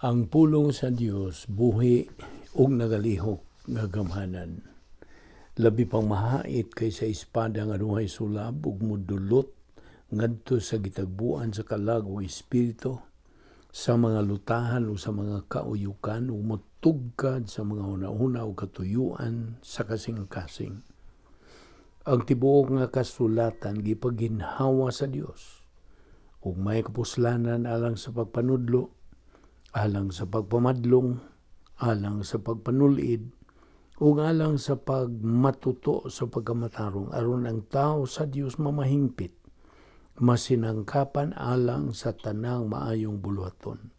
Ang pulong sa Dios buhi ug nagalihok nga gamhanan. Labi pang mahait kaysa espada nga dunay sulab ug mudulot ngadto sa gitagbuan sa kalag ug espiritu, sa mga lutahan o sa mga kauyukan, ug motugkad sa mga hunahuna ug katuyuan sa kasing-kasing. Ang tibuok nga kasulatan gipaginhawa sa Dios ug may kapuslanan alang sa pagpanudlo, alang sa pagpamadlong, alang sa pagpanulid, ug alang sa pagmatuto sa pagkamatarong, aron ang tao sa Dios mamahingpit, masinangkapan alang sa tanang maayong buluhaton.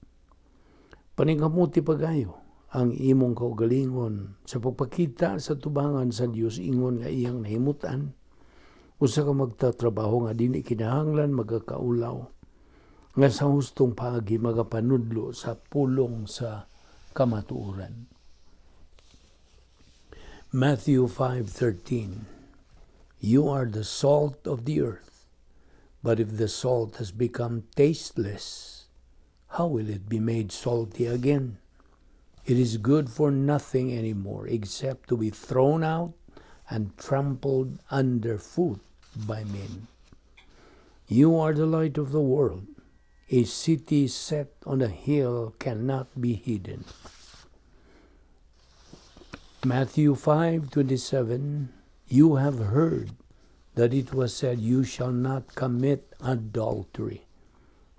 Paningkamuti pagayo ang imong kaugalingon sa pagpakita sa tubangan sa Dios ingon nga iyang nahimutan, usa ka magtatrabaho nga dili kinahanglan magakaulaw, nga sa hustong paagi magapanudlo sa pulong sa kamatuoran. Matthew 5:13. You are the salt of the earth, but if the salt has become tasteless, how will it be made salty again? It is good for nothing anymore except to be thrown out and trampled underfoot by men. You are the light of the world. A city set on a hill cannot be hidden. Matthew 5:27. You have heard that it was said, you shall not commit adultery.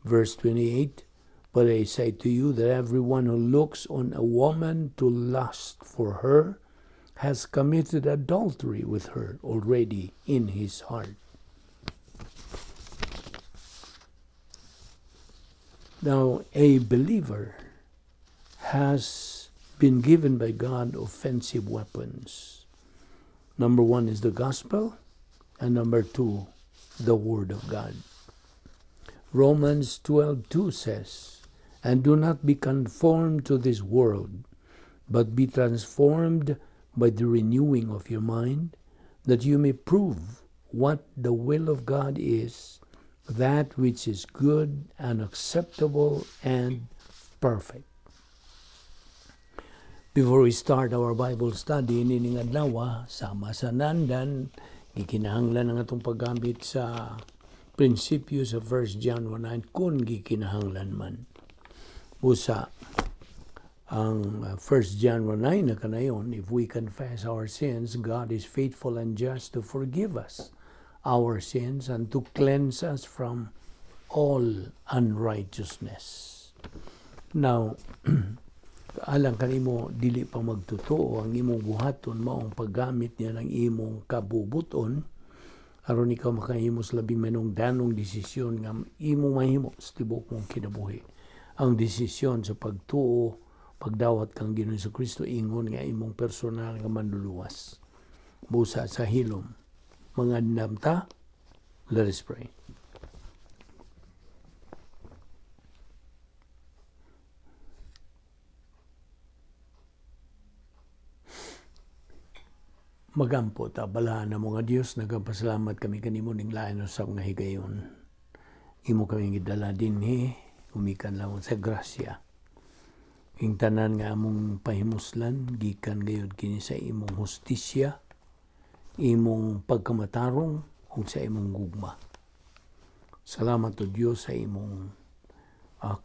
Verse 28, but I say to you that everyone who looks on a woman to lust for her has committed adultery with her already in his heart. Now, a believer has been given by God offensive weapons. Number one is the gospel, and number two, the word of God. Romans 12:2 says, and do not be conformed to this world, but be transformed by the renewing of your mind, that you may prove what the will of God is, that which is good and acceptable and perfect. Before we start our Bible study, nining adlaw, sama sa nandan, gikinahanglan ang atong paggamit sa prinsipyo sa 1 John 1:9, kung gikinahanglan man. Busa, ang 1 John 1:9 na kanayon, if we confess our sins, God is faithful and just to forgive us our sins and to cleanse us from all unrighteousness. Now, alang kanimo dili pa magtotoo, ang imong buhaton maong paggamit niya ng imong kabubuton aron ikaw makahimo sa labing manungdanong desisyon nga imong mahimo sa tibuok mong kinabuhi. Ang desisyon sa pagtuo, pagdawat kang Ginoong Kristo ingon nga imong personal nga manluluwas. Busa sa hilom, mangandam ta, let us pray. Magampo ta, balaan na mga Diyos, nagpasalamat kami kanimo ning lain usab nga higayon. Imo kami gidala dinhi, gumikan lamang sa grasya. Ing tanan nga among pahimuslan, gikan gayud kini sa imong hustisya, imong pagkamatarong, ug sa imong gugma. Salamat o Diyos sa imong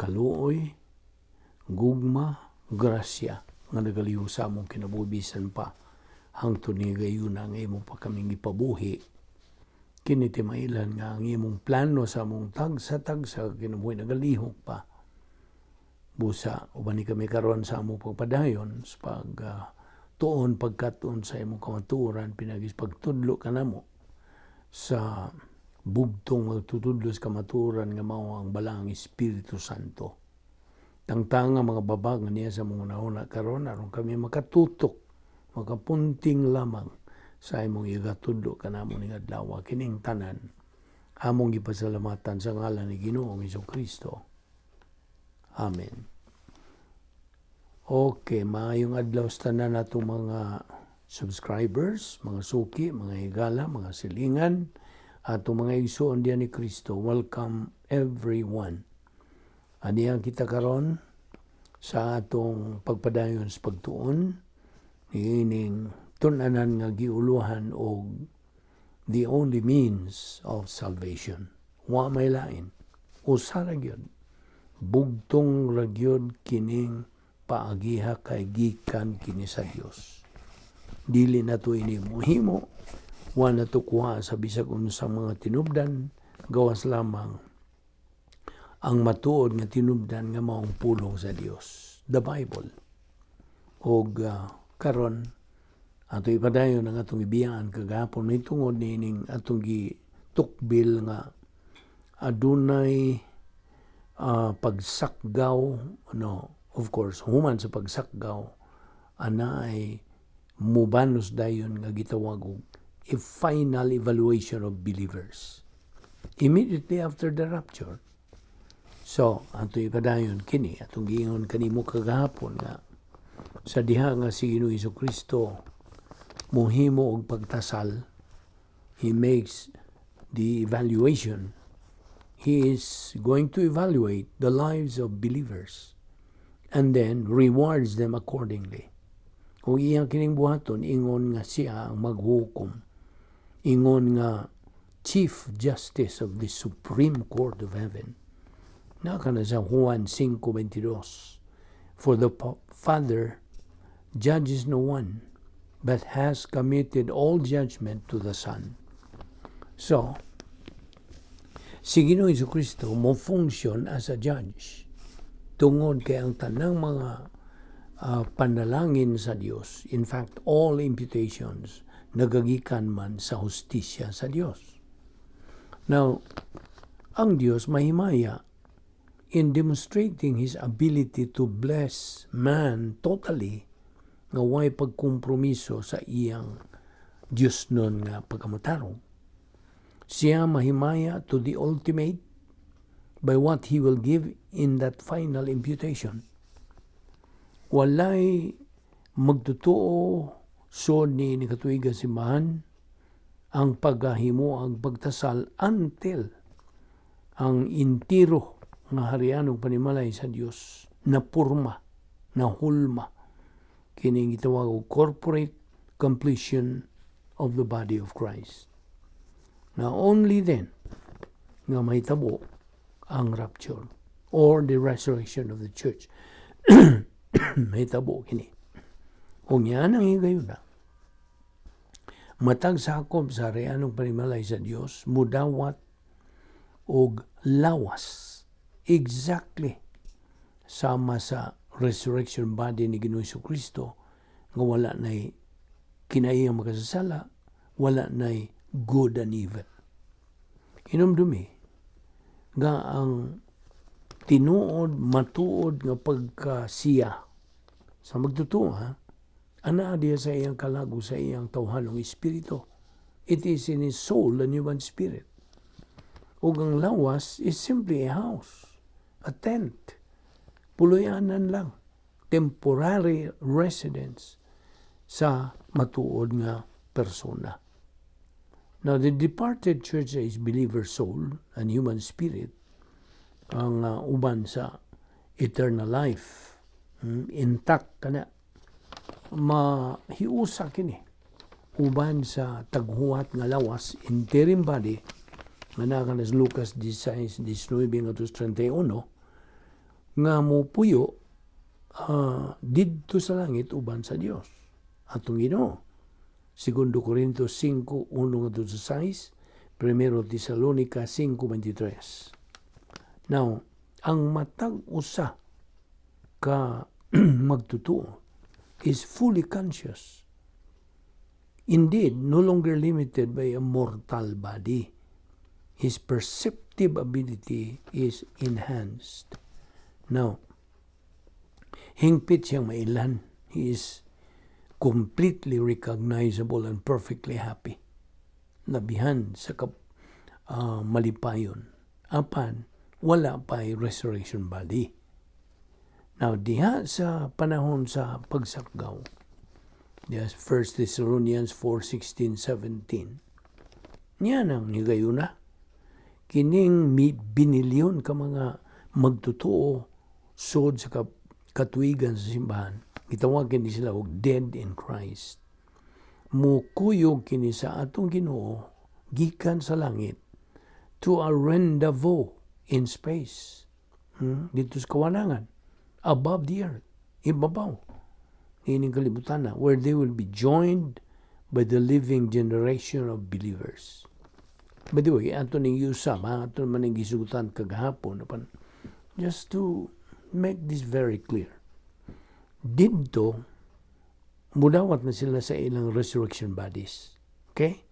kaluoy, gugma, grasya nga nagaliw sa among kinabuhi bisan pa hangtod ni gayon ang imong pa kaming gipabuhi. Kini timailan nga ang imong plano sa among tagsa-tagsa kinabuhi nagalihok pa. Busa uban ni kami karon sa among pagpadayon sa pag tuon pagkatuon sa imong kamatuoran pinagis pagtudlo kanamo sa bugtong magtutudlo sa kamatuoran nga mao ang balaang Espiritu Santo. Tangtang ang mga babag nga niya sa among una-una karon aron kami makatutok, makapunting lamang sa imong igatudlo kanamo ning adlaw kining tanan among gipasalamatan sa ngalan ni Ginoong Hesukristo. Amen. Okay, maayong adlaw sa tanan natong mga subscribers, mga suki, mga higala, mga silingan, atong mga igsoon diyan ni Kristo. Welcome everyone. Aniang kita karon Sa atong pagpadayon sa pagtuon niining tun-anan nga giuluhan og "The Only Means of Salvation." Wa may lain. Usa ra gyud. Bugtong ra gyud kining paagiha kay gikan kini sa Dios. Dili na to ini mohimo, wa na to kuha sa bisag unsa mga tinubdan, gawas lamang ang matuod nga tinubdan nga maong pulong sa Dios, the Bible. Og karon ato ipadayon ang atong ibiyaan kagahapon may tungod niining atong gitukbil nga adunay pagsakgaw, no? Of course, human sa pagsakgaw, ana ay mubanos dayon nga gitawag og a final evaluation of believers immediately after the rapture. So, ato ipadayon kini, atong giingon kanimo kagahapon nga sa diha nga si Ginoong Kristo muhimo og pagtasal, he makes the evaluation. He is going to evaluate the lives of believers and then rewards them accordingly. Kung iyang kining buhaton, ingon nga siya ang maghukom. Ingon nga Chief Justice of the Supreme Court of Heaven. Naa kana sa Juan 5:22. "For the Father judges no one, but has committed all judgment to the Son." So, si Ginoong Kristo mo function as a judge tungod kay ang tanang mga panalangin sa Dios, in fact, all imputations, nagagikan man sa hustisya sa Dios. Now, ang Dios mahimaya in demonstrating His ability to bless man totally nga way pagkompromiso sa iyang Diyos nun nga pagkamatarong. Siya mahimaya to the ultimate by what He will give in that final imputation. Walay magtotoo so ni katuigan simbahan ang paghahimo ang pagtasal until ang intiro nga harianong panimalay sa Dios na purma, na hulma, kining gitawag og corporate completion of the body of Christ. Na only then nga mahitabo ang rapture or the resurrection of the church. Mahitabo kini. Kung yan ang higayuna, matag sakop sa harianong panimalay sa Dios mudawat og lawas exactly sama sa resurrection body ni Ginoong Kristo nga wala nay kinaiyang makasasala, wala nay good and evil. Hinumdumi nga ang tinuod, matuod nga pagkasiya sa magtotoo ha, anaa diya sa iyang kalago, sa iyang tawhanong espiritu. It is in his soul and human spirit. Ug ang lawas is simply a house, a tent. Puluyanan lang. Temporary residence sa matuod nga persona. Now, the departed church is believer soul and human spirit ang uban sa eternal life. Intact kana. Mahiusa kini uban sa taghuwat nga lawas, interim body, nga naa kana sa Lucas 16, 19 ngadto 31 nga mopuyo didto sa langit uban sa Dios atong Ginoo. Segundo Corintios 5, 1 ngadto sa 6, Primero Tesalonica 5:23. Now, ang matag usa ka magtotoo is fully conscious. Indeed, no longer limited by a mortal body. His perceptive ability is enhanced. Now, hingpit siyang mailan. He is completely recognizable and perfectly happy. Labihan sa malipayon. Apan, wala pa'y resurrection body. Now, diha sa panahon sa pagsakgaw, yes, 1 Thessalonians 4, 16, 17, niya nang higayuna, kining binilyon ka mga magtotoo sod sa katuigan sa simbahan, gitawag kini sila og dead in Christ. Mukuyog kini sa atong Ginoo gikan sa langit to a rendezvous in space. Dito sa kawanangan, above the earth, ibabaw niining kalibutan na, where they will be joined by the living generation of believers. By the way, ato ning usab, ha, ato man ning gisugutan kagahapon, apan just to make this very clear. Didto, mudawat na sila sa ilang resurrection bodies. Okay?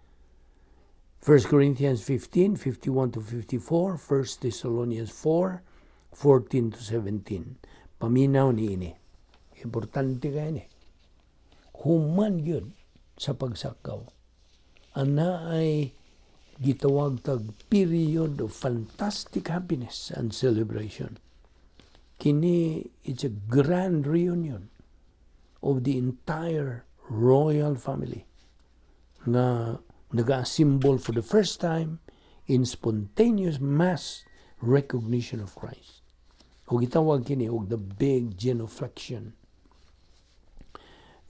1 Corinthians 15, 51 to 54, 1 Thessalonians 4, 14 to 17. Paminaw niini. Importante kaayo ni. Human gyud sa pagsakaw. Ana ay gitawag tag period of fantastic happiness and celebration. Kini, it's a grand reunion of the entire royal family nga nag-assemble for the first time in spontaneous mass recognition of Christ. O gitawag kini og the big genuflection.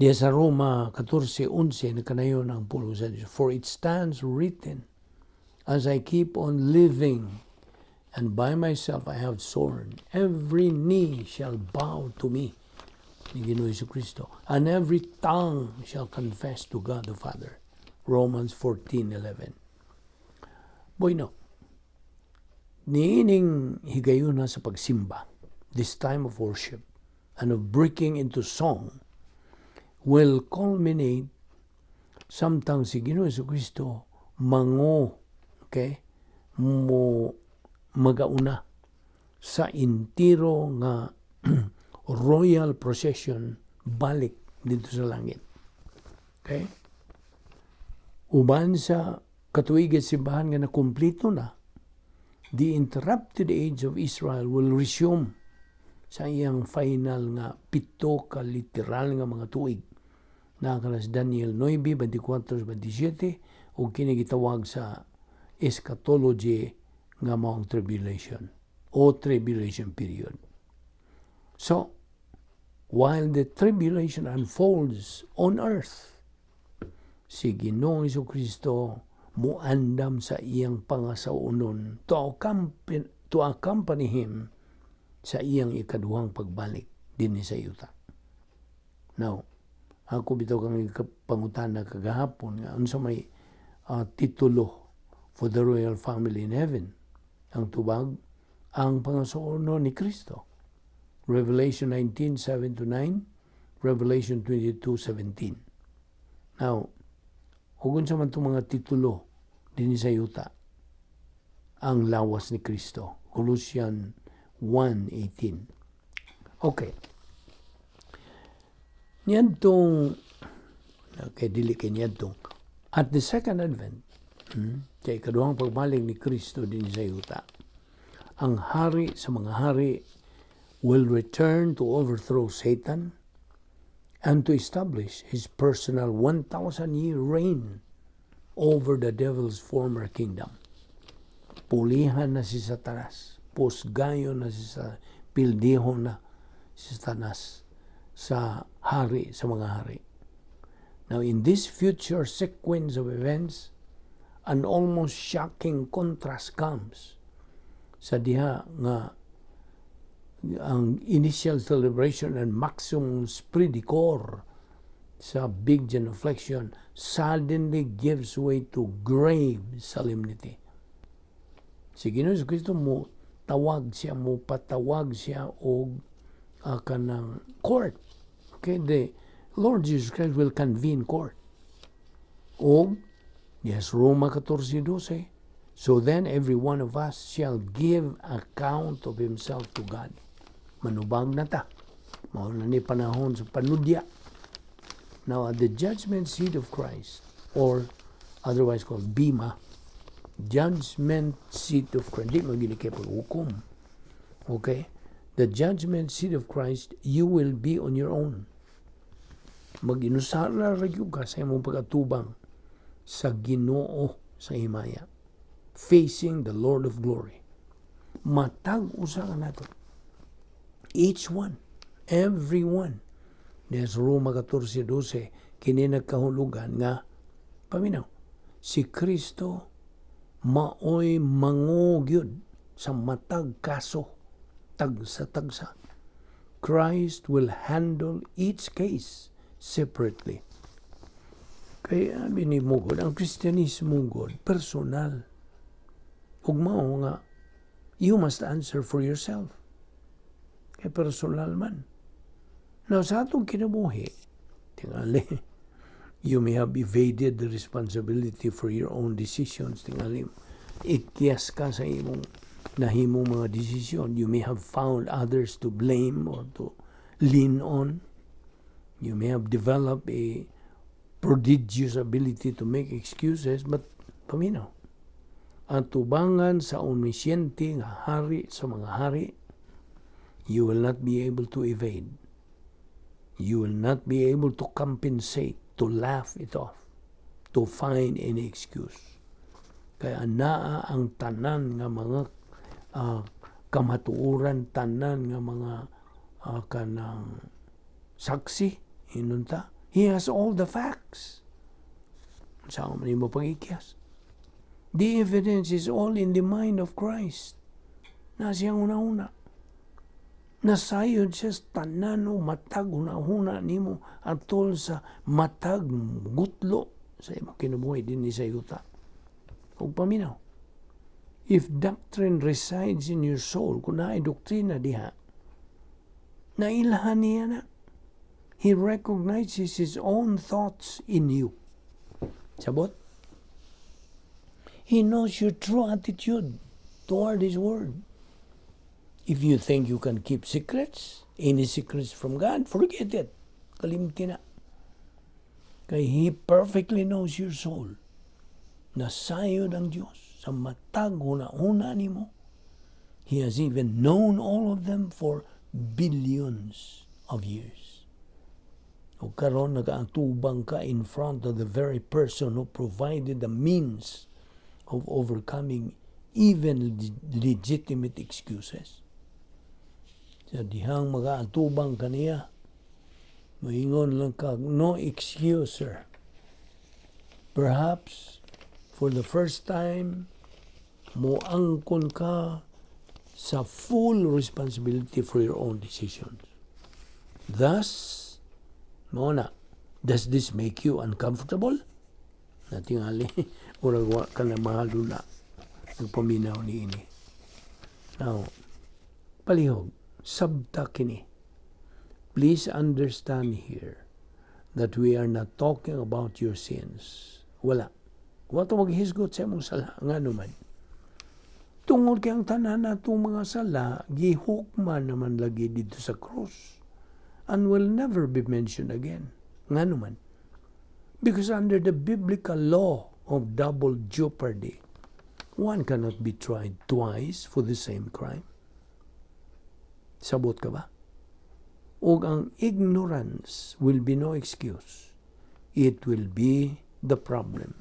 Diya sa Roma 14:11 nakanayon ang pulong sa Diyos. "For it stands written, as I keep on living, and by myself I have sworn, every knee shall bow to me," ni Ginoo Kristo, "and every tongue shall confess to God the Father." Romans 14:11. Bueno, niining higayuna sa pagsimba, this time of worship and of breaking into song, will culminate samtang si Ginoo Kristo mango, okay, mo magauna sa intiro nga royal procession balik dito sa langit. Okay? Uban sa katuig at simbahan nga nakumplito na, the interrupted age of Israel will resume sa iyang final nga 7 ka literal nga mga tuig na kana sa Daniel 9, 24, 27 ug kini gitawag sa eschatology nga maong tribulation o tribulation period. So, while the tribulation unfolds on earth, si Ginoong Kristo muandam sa iyang pangasawunon to accompany him sa iyang ikaduhang pagbalik dinhi sa yuta. Now, ako bitaw kang pangutana kagahapon nga unsa may titulo for the royal family in heaven. Ang tubag, ang pangasawunon ni Kristo. Revelation 19, 7 to 9, Revelation 22, 17. Now, ug unsa man itong mga titulo dinhi sa yuta? Ang lawas ni Kristo. Colossians 1:18. Okay. Niadtong, okay, dili kay niadtong, at the second advent, kay ikaduhang pagbalik ni Kristo dinhi sa yuta, ang hari sa mga hari will return to overthrow Satan and to establish his personal 1,000-year reign over the devil's former kingdom. Pulihan na si Satanas. Pusgayon na si sa pildihon na si Satanas sa hari sa mga hari. Now, in this future sequence of events, an almost shocking contrast comes sa diha nga ang initial celebration and maximum esprit de corps sa big genuflection suddenly gives way to grave solemnity. Si Ginoo Kristo mo tawag siya, mo patawag siya og kanang court. Okay, the Lord Jesus Christ will convene court. Og yes, Roma 14:12. "So then every one of us shall give account of himself to God." Manubag na ta. Mao na ni panahon sa panudya. Now, at the judgment seat of Christ, or otherwise called Bima, judgment seat of Christ, di man gyud kay paghukom. Okay? The judgment seat of Christ, you will be on your own. Mag-inusara ra gyud ka sa imong pag-atubang sa Ginoo sa himaya, facing the Lord of glory. Matag usa ka nato. Each one, Everyone. Des Roma 14:12, kini nagkahulugan nga, paminaw, si Kristo maoy mangugyod sa matag kaso, tagsa-tagsa. Christ will handle each case separately. Kaya nimo gud, ang Kristyanismo gud, personal. Ug mao nga, you must answer for yourself. Kay personal man. Now, sa atong kinabuhi, tingali, you may have evaded the responsibility for your own decisions. Tingali, ikyas ka sa imong nahimong mga desisyon. You may have found others to blame or to lean on. You may have developed a prodigious ability to make excuses, but paminaw. Ang tubangan sa omnisciente nga hari sa mga hari, you will not be able to evade. You will not be able to compensate, to laugh it off, to find any excuse. Kaya naa ang tanan nga mga kamatuoran, tanan nga mga kanang saksi, inunta. He has all the facts. Sa man nimo pagikyas? The evidence is all in the mind of Christ. Na siyang una-una. Nasayod siya sa tanan o matag una-una nimo atol sa matag gutlo sa imong kinabuhi dinhi sa yuta. Ug paminaw. If doctrine resides in your soul, kung naay doktrina diha, nailhan niya na. He recognizes his own thoughts in you. Sabot? He knows your true attitude toward His Word. If you think you can keep secrets, any secrets from God, forget it. Kalimti na. Kay He perfectly knows your soul. Nasayod ang Diyos sa matag huna-huna nimo. He has even known all of them for billions of years. O karon nagaatubang ka in front of the very person who provided the means of overcoming even legitimate excuses. Sa dihang magaatubang kaniya, maingon lang ka, "No excuse, sir." Perhaps, for the first time, moangkon ka sa full responsibility for your own decisions. Thus, mao na, does this make you uncomfortable? Natingali, murag wa ka na mahalula nagpaminaw ni ini. Now, palihog, sabta kini. Please understand here that we are not talking about your sins. Wala. Wa ta maghisgot sa imong sala. Ngano man? Tungod kay ang tanan natong mga sala, gihukman naman lagi dito sa cross and will never be mentioned again. Ngano man? Because under the biblical law of double jeopardy, one cannot be tried twice for the same crime. Sabot ka ba? Og ang ignorance will be no excuse. It will be the problem.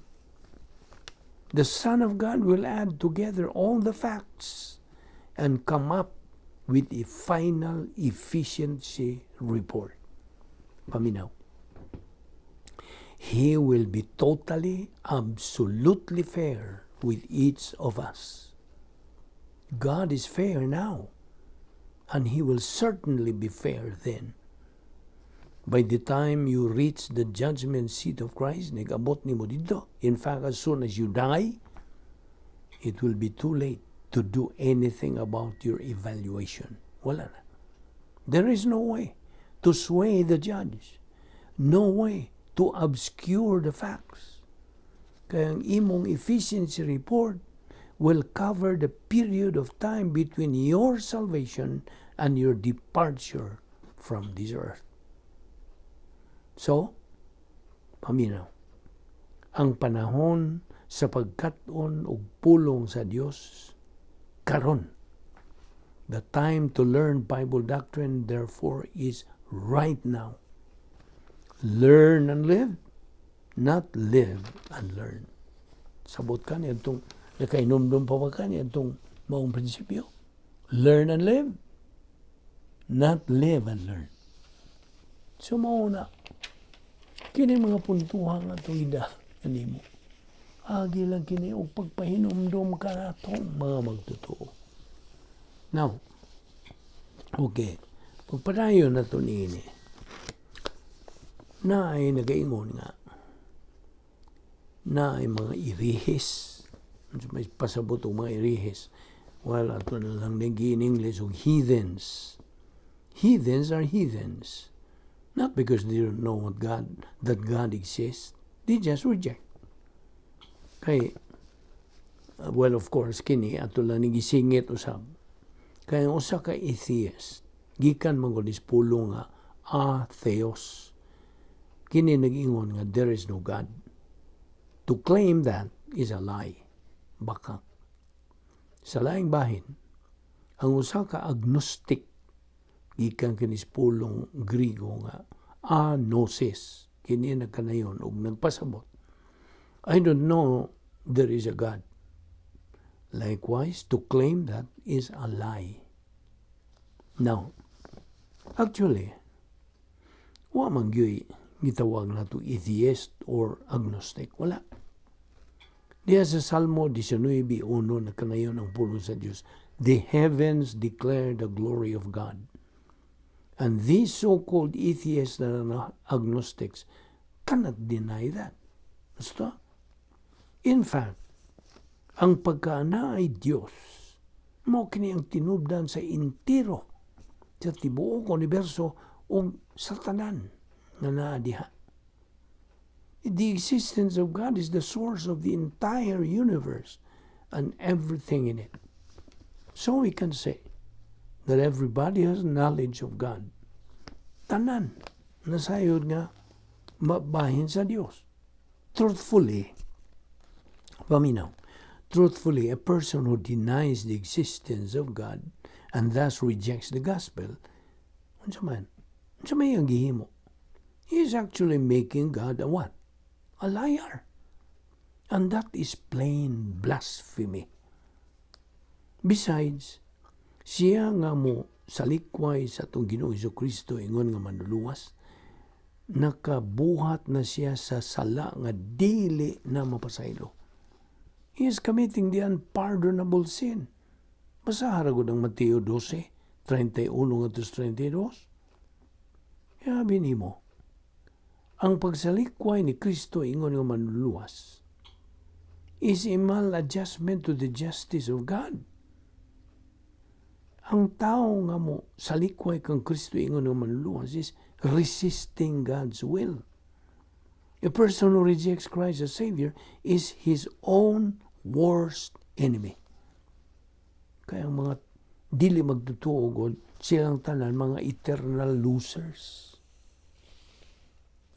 The Son of God will add together all the facts and come up with a final efficiency report. Paminaw. He will be totally, absolutely fair with each of us. God is fair now, and He will certainly be fair then. By the time you reach the judgment seat of Christ, nag-abot nimo dito. In fact, as soon as you die, it will be too late to do anything about your evaluation. Wala na. There is no way to sway the judge. No way to obscure the facts. Kaya ang imong efficiency report will cover the period of time between your salvation and your departure from this earth. So, paminaw. Ang panahon sa pagkat-on og pulong sa Dios karon. The time to learn Bible doctrine, therefore, is right now. Learn and live, not live and learn. Sabot ka niadtong nakainumdum pa ba ka niadtong maong prinsipyo? Learn and live, not live and learn. So mao na kini mga puntuhan nga atong ida kanimo. Agi lang kini og pagpahinumdom kanatong mga magtotoo. Now, okay, pagpadayon na to niini, na ay nagaingon nga na ay mga irihes, may pasabot og mga irihes. Well, ato na lang in English og heathens. Heathens are heathens. Not because they don't know that God exists. They just reject. Kay, well, of course, kini, ato lang gisingit usab. Kay ang usa ka atheist, gikan man gud is pulong nga atheos. Kini nag-ingon nga there is no God. To claim that is a lie. Baka. Sa laing bahin, ang usa ka agnostic, gikan kini sa pulong Griego nga agnosis, kini nagkanayon og nagpasabot, "I don't know there is a God." Likewise, to claim that is a lie. Now, actually, wa man gyuy gitawag nato atheist or agnostic. Wala. Diya sa Salmo 19:1, nagkanayon ang pulong sa Dios, "The heavens declare the glory of God." And these so-called atheists and agnostics cannot deny that. Basta? In fact, ang pagkaana ay Diyos, mao kini ang tinubdan sa intiro sa tibuok universo o sa tanan nga naa diha. The existence of God is the source of the entire universe and everything in it. So we can say that everybody has knowledge of God. Tanan nasayod nga mabahin sa Dios. Truthfully, paminaw, truthfully, a person who denies the existence of God and thus rejects the gospel, unsa man? Unsa may ang gihimo? He is actually making God a what? A liar. And that is plain blasphemy. Besides, siya nga mo salikway sa atong Ginoong Kristo ingon nga manluluwas, nakabuhat na siya sa sala nga dili na mapasaylo. He is committing the unpardonable sin. Basaha ra gud ang Mateo 12, 31 ngadto 32. Yabi nimo, ang pagsalikway ni Kristo ingon nga manluluwas is a maladjustment to the justice of God. Ang tao nga mo salikway kang Kristo ingon nga manluluwas is resisting God's will. A person who rejects Christ as Savior is his own worst enemy. Kaya ang mga dili magtotoo god, silang tanan mga eternal losers.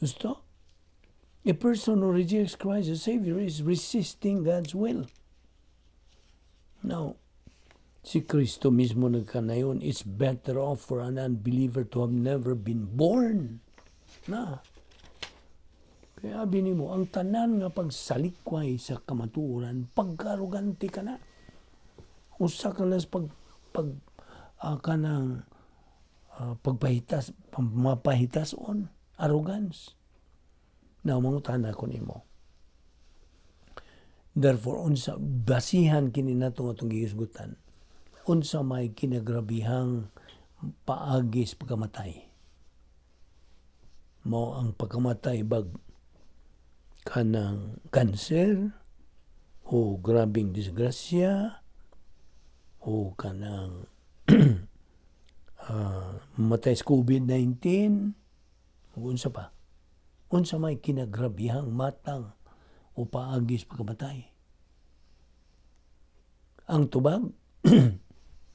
Gusto? A person who rejects Christ as Savior is resisting God's will. Now, si Kristo mismo nagkanayon, "It's better off for an unbeliever to have never been born." Na. Kaya abi nimo, ang tanan nga pagsalikway sa kamatuoran, pagkarugante ka na. Usa ka na sa pag, pag kanang pagpahitas, mapahitas on, arrogance. Now, mangutana ko nimo. Therefore, unsa basihan kini nato nga atong gihisgutan? Unsa may kinagrabihang paagi sa pagkamatay? Mao ang pagkamatay bag kanang kanser o grabing disgrasya o kanang matay sa COVID-19 o unsa pa? Unsa may kinagrabihang matang o paagi sa pagkamatay? Ang tubag,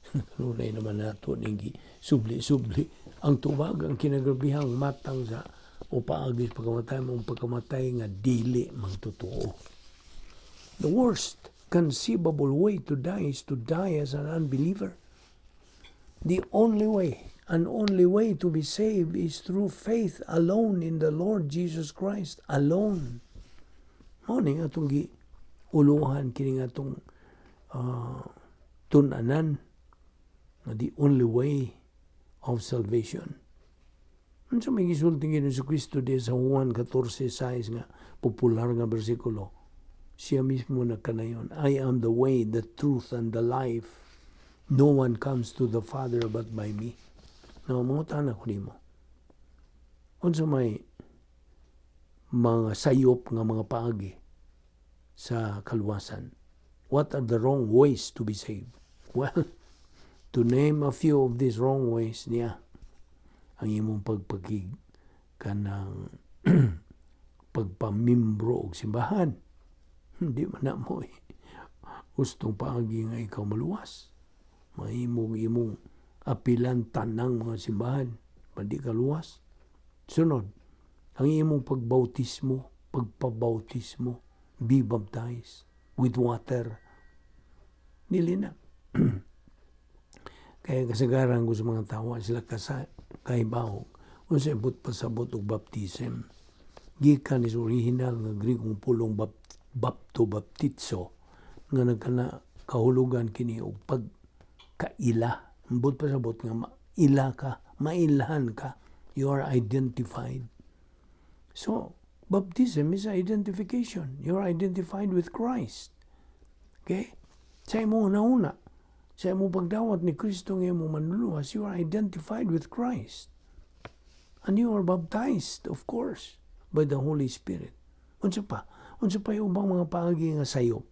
kanunay naman nato ning subli-subli. Ang tubag ang kinagrabihang matang sa o paagi sa pagkamatay mong pagkamatay nga dili magtotoo. The worst conceivable way to die is to die as an unbeliever. The only way and only way to be saved is through faith alone in the Lord Jesus Christ alone. Mao ni atong gi uluhan kini nga atong tun-anan na the only way of salvation. Unsa may gisulti ni Kristo di sa Juan 14:6 nga popular nga bersikulo? Siya mismo nagkanayon, "I am the way, the truth, and the life. No one comes to the Father but by me." Now, mangutana ko nimo. Unsa may mga sayop nga mga paagi sa kaluwasan? What are the wrong ways to be saved? Well, to name a few of these wrong ways niya, ang imong pagpakig kanang pagpamimbro og simbahan. Hindi man na mo eh hustong paagi nga ikaw maluwas. Mahimong imong apilan tanang mga simbahan, di ka luwas. Sunod, ang imong pagbautismo, pagpabautismo, be baptized with water. Dili na. Kaya kasagaran ko sa mga tawo sila kasa kahibaw unsa ibot pasabot og baptism. Gikan is original nga Grikong pulong bapto, baptizo, nga nagkana kahulugan kini og pagkaila. Ambot pasabot nga maila ka, mailhan ka. You are identified. So, baptism is identification. You are identified with Christ. Okay? Sa imong una, sa imong pagdawat ni Kristo nga imong manluluwas, you are identified with Christ. And you are baptized, of course, by the Holy Spirit. Unsa pa? Unsa pa yung ubang mga paagi nga sayop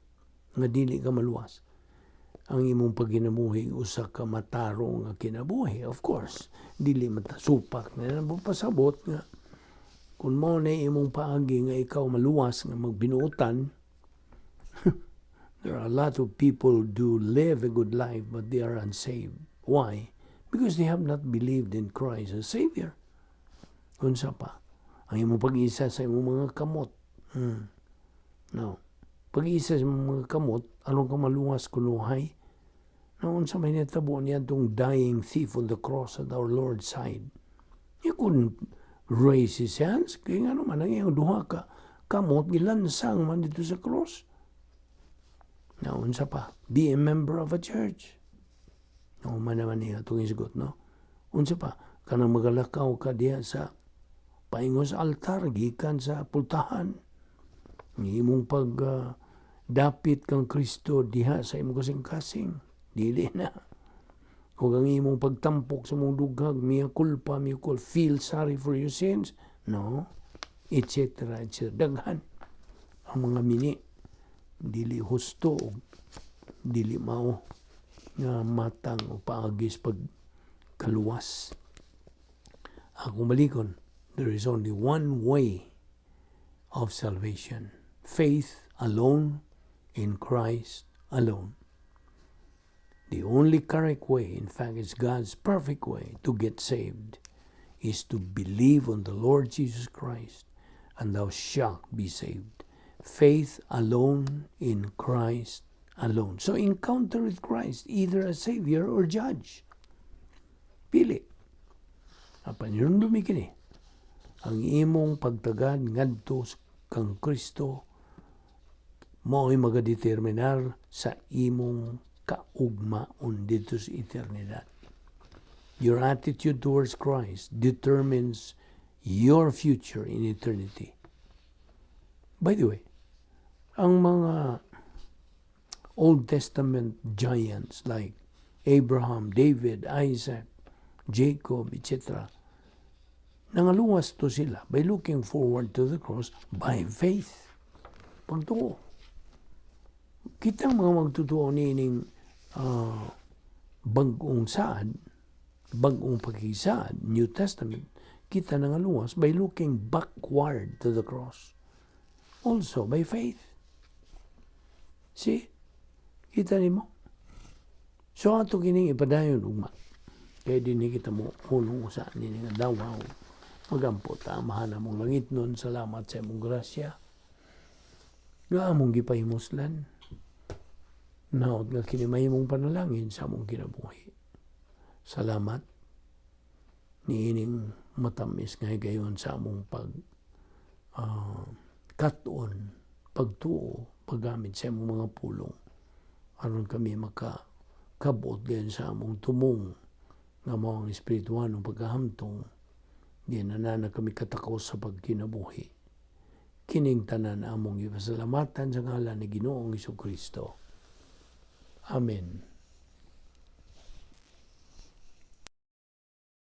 nga dili ka maluwas? Ang imong pagkinabuhi usa ka matarong nga kinabuhi, of course, dili matasupak na pasabot nga kung mao na imong paagi nga ikaw maluwas nga magbinuotan. There are a lot of people do live a good life, but they are unsaved. Why? Because they have not believed in Christ as Savior. Unsa pa? Ang imong pag-isa sa imong mga kamot. No. Pag-isa sa imong mga kamot, aron ka maluwas kunuhay? No, unsa may nitabo niya itong dying thief on the cross at our Lord's side? He couldn't raise his hands. Kaya nga naman, ang iyang duha ka kamot, gilansang man dito sa cross. Now, unsa pa? Be a member of a church. No, man naman niya itong isgot, no? Unsa pa? Kanang magalakaw ka diha sa paingon sa altar, gikan sa pultahan. Imong pag dapit kang Kristo diha sa imong kasing-kasing. Dili na. Kung ang imong pagtampok sa mong dughag, mea culpa, mea culpa, feel sorry for your sins. No. Etc. Etc. Daghan ang mga mini. Dili husto, dili mao nga matang o paagis pag kaluwas. Akong balikon, there is only one way of salvation. Faith alone in Christ alone. The only correct way, in fact, it's God's perfect way to get saved, is to believe on the Lord Jesus Christ, and thou shalt be saved. Faith alone in Christ alone. So encounter with Christ, either as Savior or Judge. Pili. Apan hinumdumi kini, ang imong pagtagad ngadto kang Kristo mao'y magadeterminar sa imong kaugmaon dito sa eternidad. Your attitude towards Christ determines your future in eternity. By the way, ang mga Old Testament giants like Abraham, David, Isaac, Jacob, etc., nangaluwas to sila by looking forward to the cross by faith. Pagtuo. Kitang mga magtutuo niining bag-ong saad, bag-ong pakisaad, New Testament, kita nangaluwas by looking backward to the cross. Also by faith. See? Kita nimo? So ato kining ipadayon ugma. Kaya dinhi kita mo hunong usa nini nga dawaw. Magampo ta, Amahan among langitnon, salamat sa imong grasya nga among gipahimuslan. Naot nga kini mahimong panalangin sa among kinabuhi. Salamat niining matamis nga higayon sa among pag kat-on, pagtuo, paggamit sa imong mga pulong aron kami maka kabot din sa among tumong nga mao ang espirituhanong pagkahamtong. Di na na kami katakos sa pagkinabuhi. Kining tanan among ipasalamatan sa ngalan ni Ginoong Kristo. Amen.